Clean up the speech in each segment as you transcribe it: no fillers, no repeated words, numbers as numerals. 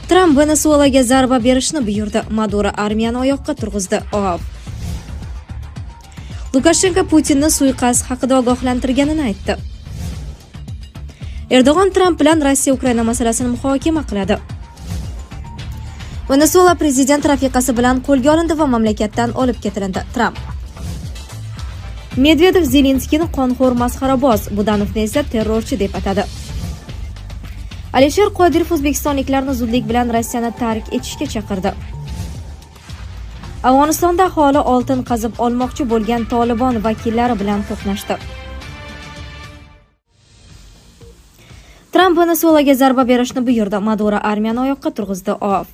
Tramp Venesuelaga zarba berishni buyurdi. Maduro armiyani oyoqqa turg'izdi. OAV. Lukashenko Putinni suiqasd haqida ogohlantirganini aytdi. Erdo'g'on Tramp bilan Rossiya-Ukraina masalasini muhokama qiladi. Venesuela prezidenti rafiqasi bilan qo'lga olindi va mamlakatdan olib ketilindi. Tramp. Medvedev Zelenskiyni qonxo'r masxaraboz, Budanovni esa terrorchi deb atadi. Alisher Qodirov o'zbekistonliklarni zudlik bilan Rossiyani tark etishga chaqirdi. Afg'onistonda aholi oltin qazib olmoqchi bo'lgan Tolibon vakillari bilan to'qnashdi. Tramp Venesuelaga zarba berishni buyurdi. Maduro armiyani oyoqqa turg'izdi. OAV.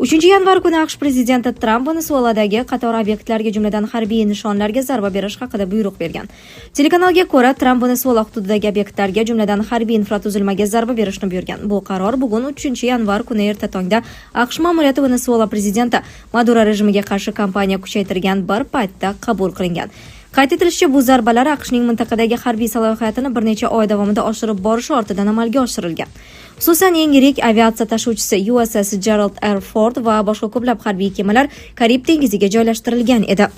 3 yanvar kuni AQSh prezidenti Tramp Venesueladagi qator obyektlarga, jumladan harbiy nishonlarga zarba berish haqida buyruq bergan. Telekanalga ko'ra, Tramp Venesuela hududidagi obyektlarga, jumladan harbiy infratuzilmaga zarba berishni buyurgan. Bu qaror bugun 3 yanvar kuni erta tongda AQSh ma'muriyati Venesuela prezidenti Maduro rejimiga qarshi kampaniya kuchaytirgan bir paytda qabul qilingan. Qayd etilishicha, bu zarbalar AQShning mintaqadagi harbiy salohiyatini bir necha oy davomida oshirib borishi ortidan amalga oshirilgan. Xususan, eng yirik aviatsiya tashuvchisi USS Gerald R. Ford va boshqa ko'plab harbiy kemalar Karib dengiziga joylashtirilgan edi.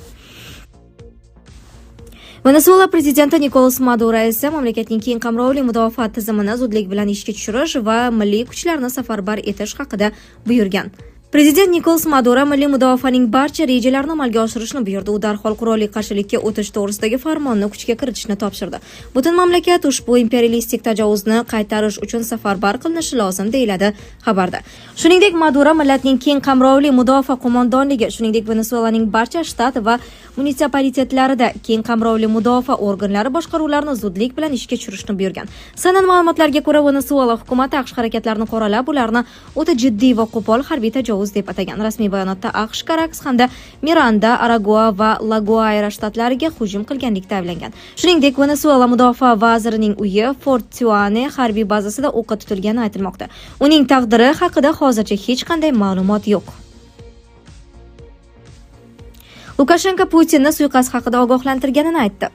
Venesuela prezidenti Nikolas Maduro esa mamlakatning keng qamrovli mudofaa tizimini zudlik bilan ishga tushirish va milliy kuchlarni safarbar etish haqida buyurgan. Prezident Nikolas Maduro milliy mudofaaning barcha rejalarini amalga oshirishni buyurdi. U darhol qurolli qarshilikka o'tish to'g'risidagi farmonni kuchga kiritishni topshirdi. Butun mamlakat ushbu imperialistik tajovuzni qaytarish uchun safarbar qilinishi lozim, deyiladi xabarda. Shuningdek, Maduro millatning keng qamrovli mudofaa qo'mondonligi, shuningdek Venesuelaning barcha shtat va munitsipalitetlarida keng qamrovli mudofaa organlari boshqaruvlarini zudlik bilan ishga tushirishni buyurgan. CNN ma'lumotlariga ko'ra, Venesuela hukumati AQSh harakatlarini qoralab, ularni o'ta jiddiy va qo'pol harbiy tajovuz deb atagan. Rasmiy bayonotda AQSh Karakas hamda Miranda, Aragua va La Guayra shtatlariga hujum qilganlikda ayblangan. Shuningdek, Venesuela mudofaa vazirining uyi Fort Tuane harbiy bazasida o'qqa tutilgani aytilmoqda. Uning taqdiri haqida hozircha hech qanday ma'lumot yo'q. Lukashenko Putinni suiqasd haqida ogohlantirganini aytdi.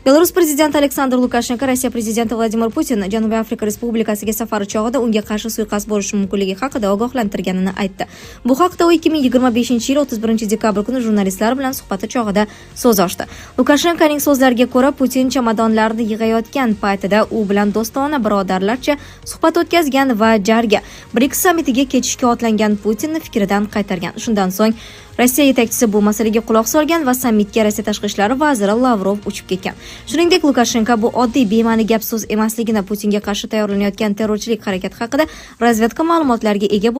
Belarus prezidenti Aleksandr Lukashenko Rossiya prezidenti Vladimir Putinni Janubiy Afrika Respublikasiga safari chog'ida unga qarshi suiqasd bo'lishi mumkinligi haqida ogohlantirganini aytdi. Bu haqda u 2025-yil 31 dekabr kuni jurnalistlar bilan suhbati chog'ida so'z ochdi. Lukashenkoning so'zlariga ko'ra, Putin chamadonlarni yig'ayotgan paytida u bilan do'stona, birodarlarcha suhbat o'tkazgan va jarga BRICS sammitiga ketishga otlangan Putinni fikridan qaytargan. Shundan so'ng Rossiya yetakchisi bu masalaga quloq solgan va sammitga Rossiya tashqi ishlar vaziri Lavrov uchib ketgan. Shuningdek, Lukashenko bu oddiy bema'ni gap so'z emasligini, Putinga qarshi tayyorlanayotgan terrorchilik harakati haqida razvedka ma'lumotlariga ega